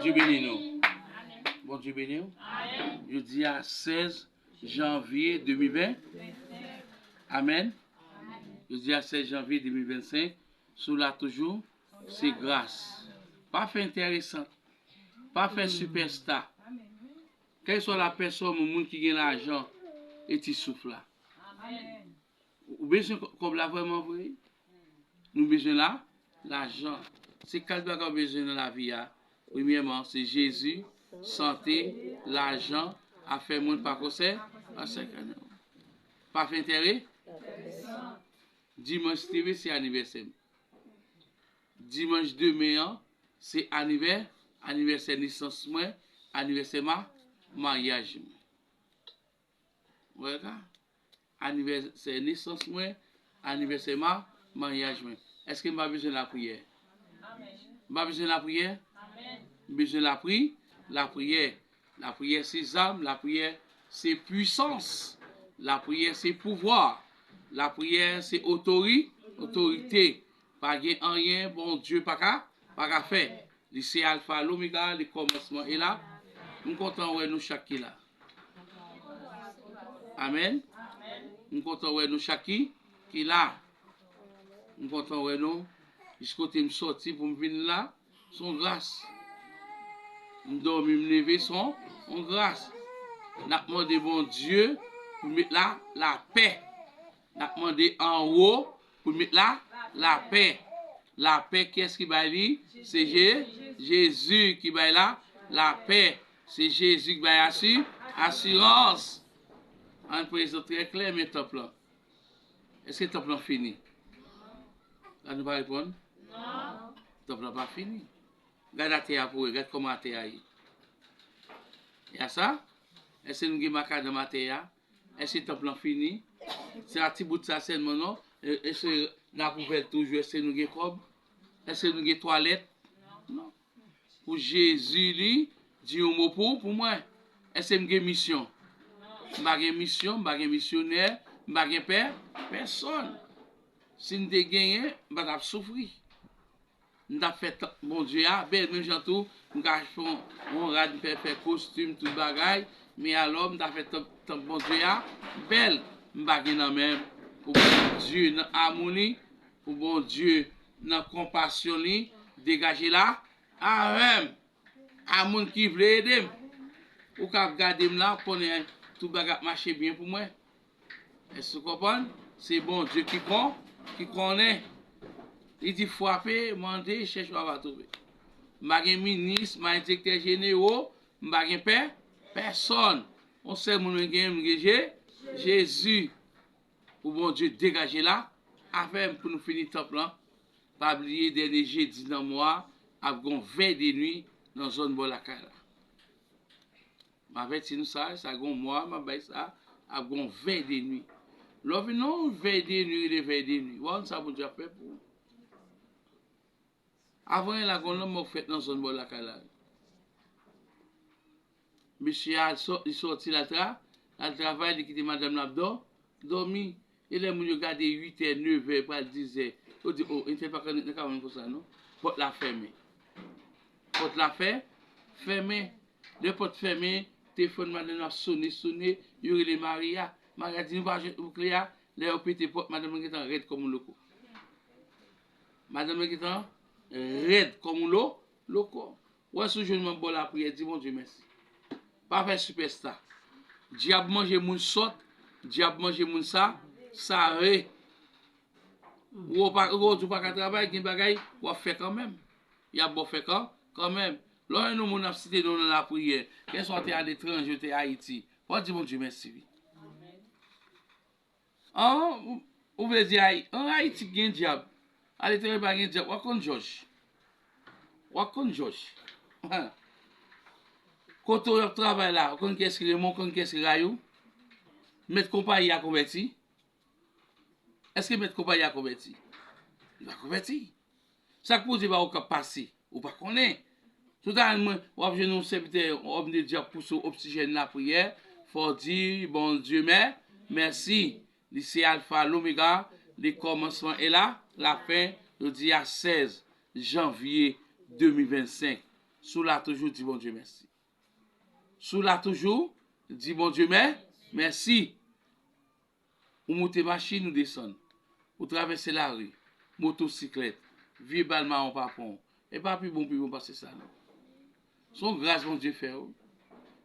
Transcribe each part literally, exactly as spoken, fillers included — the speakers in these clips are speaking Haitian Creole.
Bondye beni nou. Bondye beni w. Jodi a sèz janvye de mil ven. Amèn. Jodi a sèz janvye de mil vennsenk. Si w la toujou, se gras. Pa fè enteresan. Pa fè sipèsta. Kèlkeswa lapèsòn ou moun ki gen lajan e ti souf la. Ou bezwen kò- kòb la vrèman vre? Nou bezwen la, lajan. Se kat bagay ou bezwen nan lavi a. Premyèman, se Jezi, sante, lajan, afè moun pa konsè, pa sèkè nou. Pa fè enterè. Dimanch ki rive se anivèsè m. Dimanch demen an, se anivè, anivèsè nesans mwen, anivèsè ma, maryaj mwen. Ou wè sa? Anivèsè nesans mwen, anivèsè ma, maryaj mwen. Èske m pa bezwen lapriyè? M pa bezwen lapriyè? M bezwen lapri, lapriyè. Lapriyè se zam, lapriyè se pwisans, lapriyè se pouvwa, lapriyè se otori, otorite. Pa gen anyen Bondye pa ka, pa ka fè. Li se Alfa, Lomega, li kòmansman e la. M kontan wè nou chak ki la. Amèn. M kontan wè nou chak ki, ki la. M kontan wè nou. Jis kote m sòti pou m vin la, se yon gras. M dòmi, m leve, se yon, yon gras. N ap mande Bondye pou l met la, lapè. N ap mande anwo pou l met la, lapè. Lapè, kiyès ki bay li? Se Je-, Jezi ki bay la, lapè. Se Jezi ki bay asi-, asirans. Ann prezan trè klè, men tanp lan. Èske tanp lan fini? La nou pa reponn? Non. Tanp lan pa fini. Gad atè a pou wè, gad kòman atè a ye. E a sa? Èske nou gen makadanm atè a? Èske tanp lan fini? Se a ti bout sa sèlman, non? E, èske n ap ouvè l toujou? Èske nou gen kòb? Èske nou gen twalèt? Non. Pou Jezi, li, di yon mo pou, pou mwen. Èske m gen misyon? M pa gen misyon, m pa gen misyonè, m pa gen pè, pèsonn. Si m te genyen, m pa t ap soufri. M t ap fè tanp Bondye a bèl, menm jan tou, m ka fè yon, yon rad, m fè, fè kostim, tout bagay, men alò, m ta fè tanp, tanp Bondye a bèl. M pa gen nan men m. Pou Bondye nan amou li, pou Bondye nan konpasyon li, degaje la avè m. A moun ki vle ede m. Ou ka ap gade m la, konnen tout bagay ap mache byen pou mwen. Èske w konprann? Se Bondye ki kon-, ki konnen. Li di, frape, mande, chèche, w ap twouve. M pa gen minis, m pa gen direktè jenero, m pa gen pè, pèsonn. Yon sèl moun mwen gen, mwen gen Je-, Jezi. Pou Bondye degaje la avè m pou nou fini tanp lan. Pa bliye, dènye jedi nan mwa a, ap gen yon vèy de nwi nan zòn bò lakay la. M avèti nou sa, sa gen yon mwa, m ap bay sa, ap gen yon vèy de nwi. Lè w vin nan yon vèy de nwi, rele vèy de nwi. W a konn sa Bondye ap fè pou ou. Avan yè la, gen yon lanmò k fèt nan zòn bò lakay la. Mesye a, sò-, li sòti, l al tra-, l al travay, li kite madanm nan ap dò-, dòmi. E lè moun yo gade uit è, nèf è, pral diz è, yo di, o, entèl pa ka ret nan kabann konsa, non. Pòt la fèmen. Pòt la fè-, fèmen. Lè pòt fèmen, telefòn madanm nan ap sone, sone, yo rele Maria. Maria di, nou pa jwenn ou kle a. Lè yo pete pòt, madanm nan gentan rèd kòm yon loko. Madanm nan gentan rèd kòm yon lo-, loko. Ou wè si w jwenn mwen bò lapriyè, di Bondye mèsi. Pa fè sipèsta. Dyab manje moun sòt, dyab manje moun sa, save. Ou pa, ou di w pa ka travay, gen bagay, w ap fè kanmenm. Y ap ba w fè kan-, kanmenm. Lè w jwenn yon moun ap site non w nan lapriyè, kèlkeswa w te aletranje, w te Ayiti, fò w di Bondye mèsi, wi. An, ou, ou vle di Ayi-, an Ayiti gen dyab. Aletranje pa gen dyab. W ap konn jòj. W ap konn jòj. Kote w ap travay la, ou konn kiyès ki renmen w, ou konn kiyès ki rayi w? Mèt konpayi a konvèti? Èske mèt konpayi a konvèti? Li pa konvèti. Sa k pou di ba ou k ap pase, ou pa konnen. Toutalè, mwen, w ap jwenn yon sèvitè, yon òm de Dye ap pouse w oksijèn lapriyè, fò w di Bondye mè-, mèsi. Li se Alfa, Lomega, li kòmansman e la, lafen, jodi a sèz janvye de mil vennsenk. Si w la toujou, di Bondye mèsi. Si w la toujou, di Bondye mè, mèsi. Ou moute machin, ou desann. Ou travèse lari, motosiklèt, vye bal mawon pa pran w. E pa pi bon, pi bon pase sa, non. Se yon gras Bondye fè w.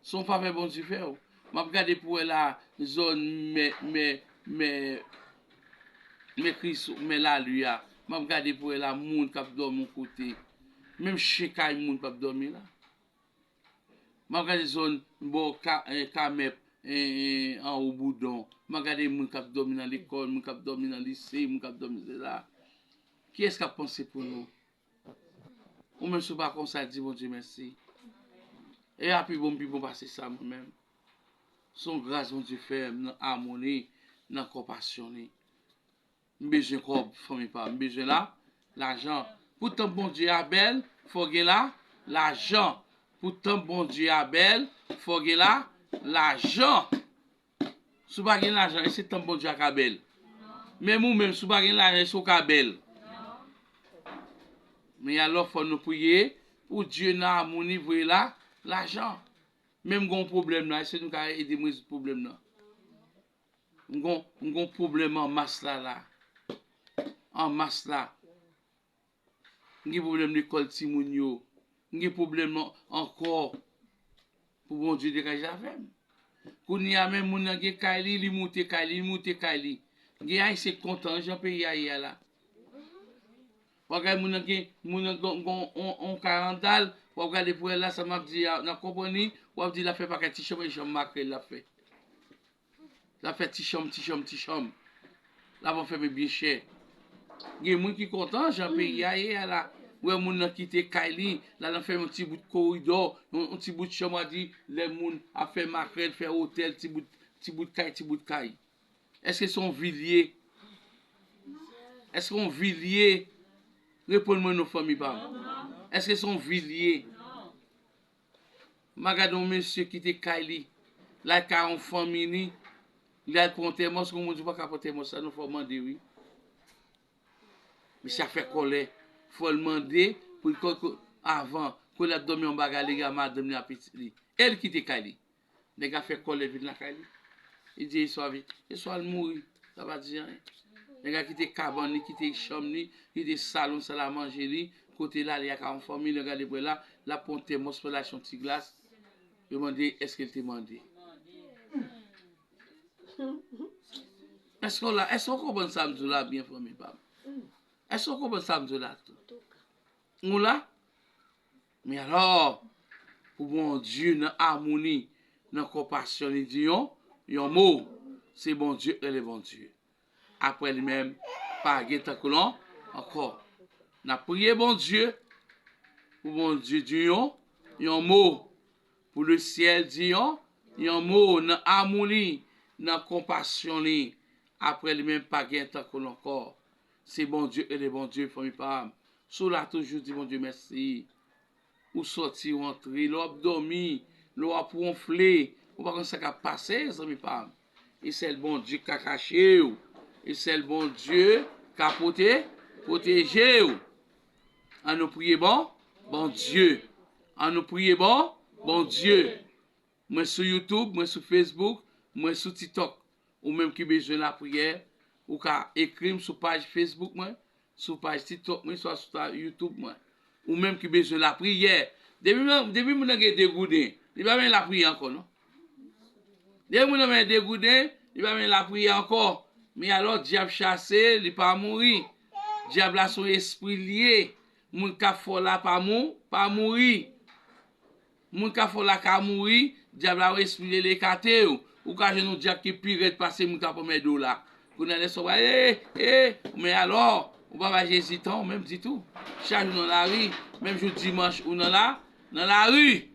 Se yon favè Bondye fè w. M ap gade pou wè la, zòn mè, mè, mè, mè Kris, mè Lali a. M ap gade pou wè la, moun k ap dòmi yon kote. Menm chen kay moun p ap dòmi la. M ap gade zòn bò Ka-, eh, Kamèp, eh, eh, anwo Boudon. M ap gade moun k ap dòmi nan lekòl, moun k ap dòmi nan lise, moun k ap dòmi sila. Kiyès k ap panse pou nou? Ou menm, si w pa konsa, di Bondye mèsi. E a pi bon, pi bon pase sa, mwen menm. Se yon gras Bondye fè m nan amoni, nan konpasyon li. M bezwen kòb, fanmi pa m. M bezwen la, lajan. Pou tanp Bondye a bèl, fò gen la, lajan. Pou tanp Bondye a bèl, fò gen la, lajan. Si w pa gen lajan, èske tanp Bondye a ka bèl? Menm ou menm, si w pa gen lajan, èske w ka bèl? Men alò, fò nou priye pou Dye nan amoni voye la, lajan. Men m gen yon pwoblèm la, èske nou ka ede m rezoud pwoblèm nan? M gon, m gon pwoblèm an mas la la. An mas la. M gen pwoblèm lekòl timoun yo. M gen pwoblèm an-, ankò. Pou Bondye degaje avè m. Kounye a menm moun nan gen kay li, li moute kay li, li moute kay li. Gen Ayisyen k kontan jan peyi a ye a la. W ap gade moun nan gen, moun nan gon, gon on, on kay anndan l, w ap gade pou wè la sa m ap di a, n ap konprann li, w ap di l ap fè pakèt ti chanm, e chanm makrèl l ap fè. L ap fè ti chanm, ti chanm, ti chanm. L ap anfèmen byen chè. Gen moun ki kontan jan peyi a ye a la. Ou wè moun nan kite kay li, l al anfèmen yon ti bout koridò, yon, yon ti bout chanm, w a di lè moun ap fè makrèl, fè otèl, ti bout, ti bout kay, ti bout kay. Èske se yon vi l ye? Èske yon vi l ye? Reponn mwen non, fanmi pa m. Èske se yon vi l ye? M a gade yon mesye kite kay li, l al kay yon fanmi li, li al pran tèmòs, gon moun di w pa ka pran tèmòs sa non, fò w mande wi. Mesye a fè kòlè, fò l mande pou l ko-, ko-, avan, kou l ap dòmi yon bagay, li gen madanm li ak pitit li. E l kite kay li. Nèg la fè kòlè vin lakay li. Li di, e swa vi-, e swa l mouri. Sa pa di anyen. Nèg la kite kabann li, kite chanm li, kite salon, sal a manje li, kote l ale ak yon fanmi, lè gade pou wè la, l ap pran tèmòs pou l achte yon ti glas. Yo mande, èske l te mande? Èske w la, èske w konprann sa m di w la byen, fanmi pa m? Èske w konprann sa m di w la tou? Ou la? Men alò, pou Bondye nan amoni, nan konpasyon li di yon, yon mo, se Bondye k rele Bondye. Apre li menm, pa gen tankou l ankò. N ap priye Bondye, pou Bondye di yon, yon mo, pou lesyèl di yon, yon mo nan amou li, nan konpasyon li. Apre li menm, pa gen tankou l ankò. Se Bondye k rele Bondye, fanmi pa m. Si w la toujou, di Bondye mèsi. Ou sòti, ou antre, lè w ap dòmi, lè w ap wonfle, ou pa konn sa k ap pase, zanmi pa m. E sèl Bondye k ka kache w. E sèl Bondye k ka pwote-, pwoteje w. An nou priye bon, Bondye. An nou priye bon, Bondye. Mwen sou YouTube, mwen sou Facebook, mwen sou TikTok. Ou menm ki bezwen lapriyè, ou ka ekri m sou paj Facebook mwen, sou paj TikTok mwen, swa sou ta-, YouTube mwen. Ou menm ki bezwen lapriyè. Depi, depi moun nan gen de gouden, li pa bezwen lapriyè ankò, non. Depi moun nan gen de gouden, li pa bezwen lapriyè ankò. Men alò, dyab chase, li pa mouri. Dyab la se yon espri l ye. Moun k ap fè w la pa mou-, pa mouri. Moun k ap fè w la ka mouri, dyab la wè espri l, li ekate w. Ou ka jwenn yon dyab ki pi rèd pase moun k ap anmède w la. Kounye a lè sa w pral, e, e, men alò, ou pa bay Jezi tan w menm ditou. Chak jou nan lari, menm jou dimanch ou nan la, nan lari.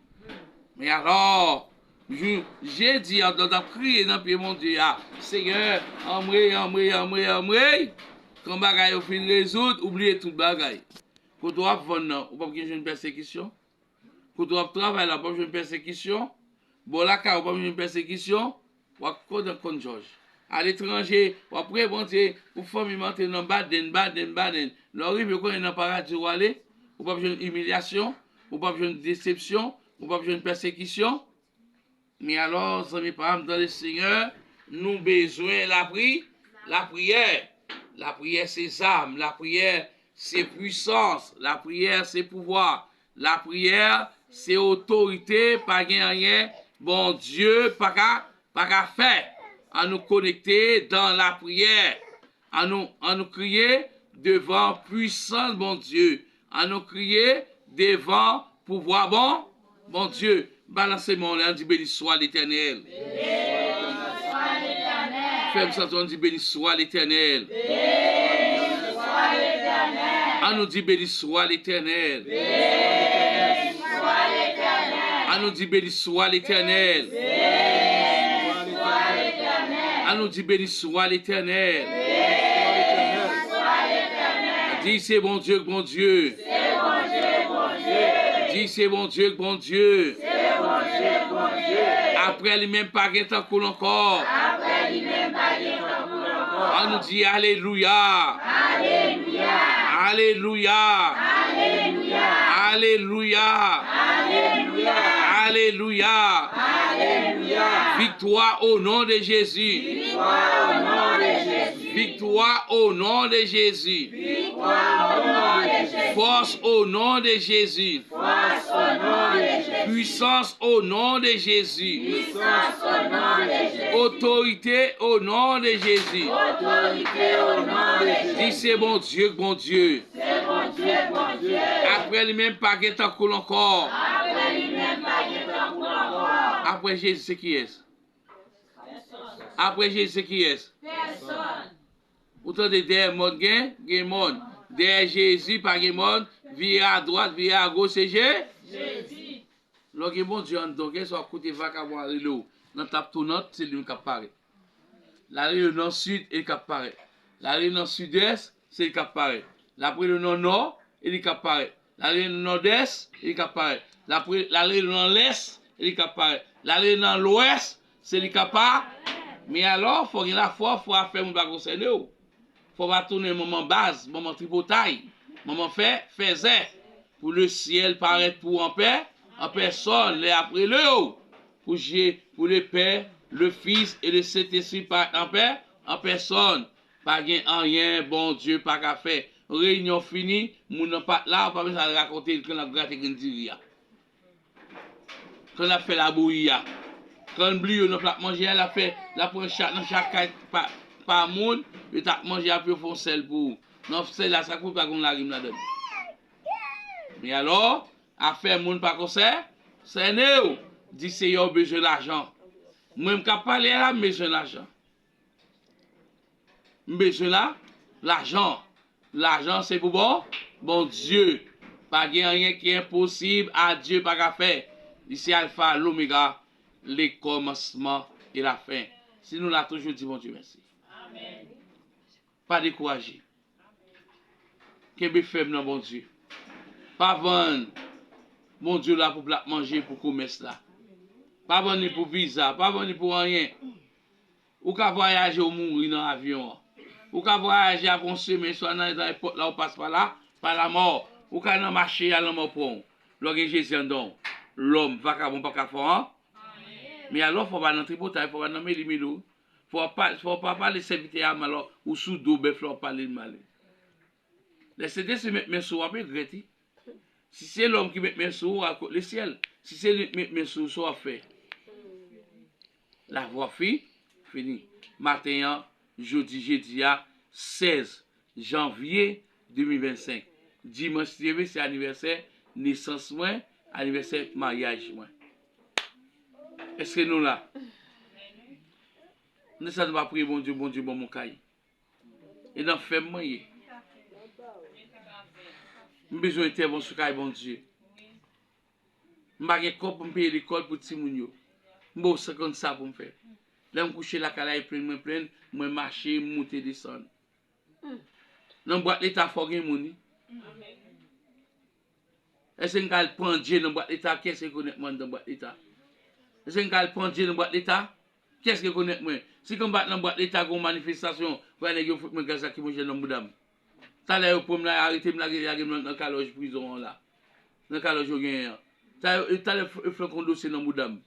Men alò, jou jedi a, lè w t ap kriye nan pye Bondye a, Senyè, anmwey, anmwey, anmwey, anmwey. Kan bagay yo fin rezoud, ou bliye tout bagay. Kote w ap vann nan, ou p ap gen jwenn pèsekisyon. Kote w ap travay la, w p ap jwenn pèsekisyon. Bò lakay ou, w p ap jwenn pèsekisyon. W ap kontan konn jòj. Aletranje, w ap priye Bondye pou fanmi m antre nan baden, baden, baden. Lè w rive, w konnen nan paradi w ale, ou p ap jwenn imilyasyon, Ou p ap jwenn desepsyon, ou p ap jwenn pèsekisyon. Men alò, zanmi pa m, dan le Senyè, nou bezwen lapri, lapriyè. Lapriyè se zam, lapriyè se pwisans, lapriyè se pouvwa, lapriyè se otorite, pa gen anyen Bondye pa ka, pa ka fè. An nou konekte dan lapriyè. An nou, an nou kriye devan pwisans Bondye. An nou kriye devan pouvwa bon, Bondye. Balanse men w, an di, Béni soit l'Éternel. Fè m santi w, an di, Béni soit l'Éternel. An nou di, Béni soit l'Éternel. An nou di, Béni soit l'Éternel. An nou di, Béni soit l'Éternel. Di, Se Bondye k Bondye. Di, Se Bondye k Bondye. Apre li menm, pa gen tankou l ankò. An nou di, Alelouya. Alelouya. Alelouya. Alelouya. Alelouya. Viktwa o non de Jezi. Viktwa o non de Jezi. Fòs o non de Jezi. Pwisans o non de Jezi. Otorite o non de Jezi. Di, Se Bondye k Bondye. Apre li menm, pa gen tankou l ankò. Apre Jezi, se kiyès? Apre Jezi, se kiyès? Ou tande, dèyè mòn gen, gen mòn. Dèyè Jezi, pa gen mòn. Vire adwat, vire agoch, se Je-, Jezi. Lè w gen Bondye anndan w, kèlkeswa kote vakabon a rele w, nan tap tounant, se li menm k ap parèt. L a rele w nan sid, e li k ap parèt. L a rele w nan sidès, se li k ap parèt. L ap rele w nan nò, e li k ap parèt. L a rele w nan nòdès, e li k ap parèt. L ap re-, l a rele w nan lès, e li k ap parèt. L a rele w nan lwès, se li k ap pa-, Men alò, fò w gen lafwa, fò afè moun pa konsène w. Fò w pa tounen manman baz, manman tripotay, manman fè, fèzè. Pou lesyèl parèt pou w an pè, an pèsòn, lè y ap rele w. Pou Je-, pou le Pè, le Fis e le Sentespri parèt an pè, an pèsòn. Pa gen anyen Bondye pa ka fè. Reyinyon fini, moun nan pa t la, ou pa bezwen al rakonte l, kan l ap grate grenn diri a. Kan l ap fè labouyi a. Kan l bliye w nan plat manje a, l ap fè, l ap pran chak, nan chak kay pa, pa moun, yo t ap manje a pou yo fè yon sèl pou ou. Nan sèl la, sa k pou pa gon larim ladan l. Men alò, afè moun pa konsè-, sène w. Di, Seyè, w bezwen lajan. Mwen m k ap pale a la, m bezwen lajan. M bezwen la, lajan. Lajan se pou bon, Bondye. Pa gen anyen ki enposib a Dye pa ka fè. Li se Alfa, Lomega, le kòmansman e la fen. Si nou la toujou, di Bondye mèsi. Pa dekouraje. Kenbe fèm nan Bondye. Pa vann Bondye la pou plat manje, pou komès la. Pa vann li pou viza, pa vann li pou anyen. Ou ka vwayaje, ou mouri nan avyon an. Ou ka vwayaje apre yon semèn, swa nan, nan èpòt la, ou pase pa la, pa lamò. Ou ka nan mache a, lanmò pran w. Lè w gen Jezi anndan w, lòm, vakabon pa ka fè w an. Men alò, fò w pa nan tripotay, fò w pa nan meli meli w. Fò w pa, fò w pa pale sèvitè a mal, ou sou do bèf la, w ap pale l mal. Lè Sentespri met men sou ou, w ap regrèt, wi. Si se lòm ki met men sou ou, al kot lesyèl. Si se li ki met men sou ou, sa w ap fè? Lavwa fi, fini. Maten an, jodi, jedi a, sèz janvye de mil vennsenk. Dimanch ki rive, se anivèsè nesans mwen, anivèsè maryaj mwen. Èske nou la? Nan sa nou pa priye Bondye, Bondye ban m yon kay. E nan fèm mwen ye. M bezwen entèvansyon kay Bondye. M pa gen kòb pou m peye lekòl pou timoun yo. M ba w senkant sa pou m fè. Lè m kouche lakay la, e plenn mwen plenn, mwen mache, m moute desann. Nan bwat leta fò gen moun, wi. Èske m ka al pandye nan bwat leta? Kiyès ki rekonèt mwen anndan bwat leta? Èske m ka al pandye nan bwat leta? Kiyès ki rekonèt mwen? Si kan m pa t nan bwat leta, gen yon manifestasyon, frè, nèg yo fout mwen gaz lakrimojèn nan bouda m. Talè yo pran m la, arete m, lage, lage m nan, nan kalòj prizon an la. nan kalòt yo genyen an. Sa yo, talè yo flanke yon dosye nan bouda m.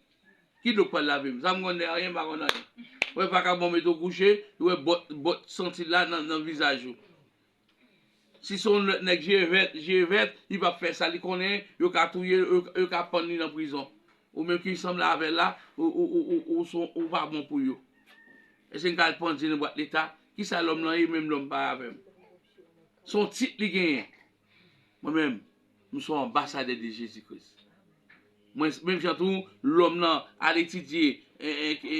Ki dlo k pral lave m? Sa m konnen anyen, m pa konn anyen. Wè vakabon mete w kouche, wè bòt, bòt santi la nan, nan vizaj ou. Si se yon lòt nèg je vèt, je vèt, li p ap fè sa, li konnen yo ka touye l, yo, yo ka pann li nan prizon. Ou menm ki sanble avè l la, ou, ou, ou, ou, ou, se yon- ou pa bon pou yo. Èske n ka al pandye nan bwat leta? Kisa lòm lan ye, menm lòm pa avè m? Se yon tit li genyen. Mwen menm, m se yon anbasadè de Jezi Kris. Mwen, menm jan tou, lòm nan al etidye, e, e, e,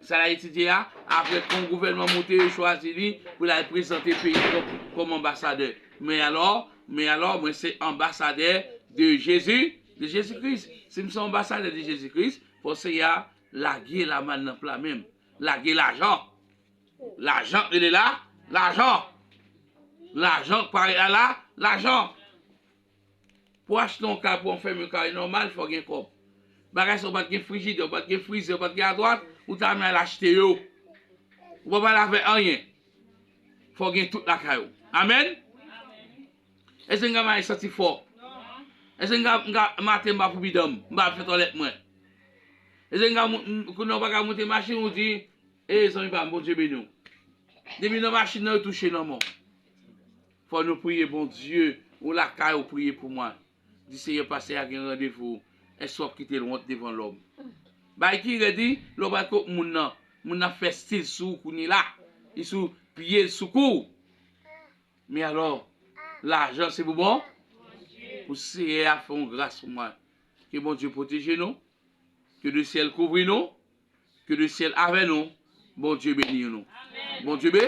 sa l al etidye a, apre kon gouvènman monte, yo chwazi li pou l al prezante peyi kòm, kòm anbasadè. Men alò, men alò, mwen se anbasadè de Jezi, de Jezi Kris. Si m se anbasadè de Jezi Kris, fò Seyè a lage lamann nan pla men m. Lage lajan. Lajan k rele la, lajan. Lajan k parèt la la, lajan. Pou achte yon kay, pou anfèmen yon kay nòmal, fò gen kòb. Bagay sa, ou pa t gen frijidè, ou pa t gen frizè, ou pa t gen adwat, ou ta renmen al achte yo. Ou pa pral avè anyen. Fò gen tout lakay ou. Amèn? Èske n ka mache santi fò? Èske n ka, n ka maten m pa pou bidan m, m pa fè twalèt mwen? Èske n ka, moun- m- kounye a ou pa ka monte machin, ou di, e zanmi pa m, Bondye beni w. Depi nan machin nan, yo touche lanmò. Fò nou priye Bondye, ou lakay ou priye pou mwen. Di Seyè, pastè a gen randevou. Èske w ap kite l wont devan lòm? Bay ki redi, lè w pral kot moun nan, moun nan fè stil sou ou kounye la. Li sou pye l sou kou w. Men alò, lajan se pou bon? Pou Seyè a fè yon gras pou mwen. Ke Bondye pwoteje nou. Ke lesyèl kouvri nou. Ke lesyèl avè nou. Bondye beni nou. Bondye be.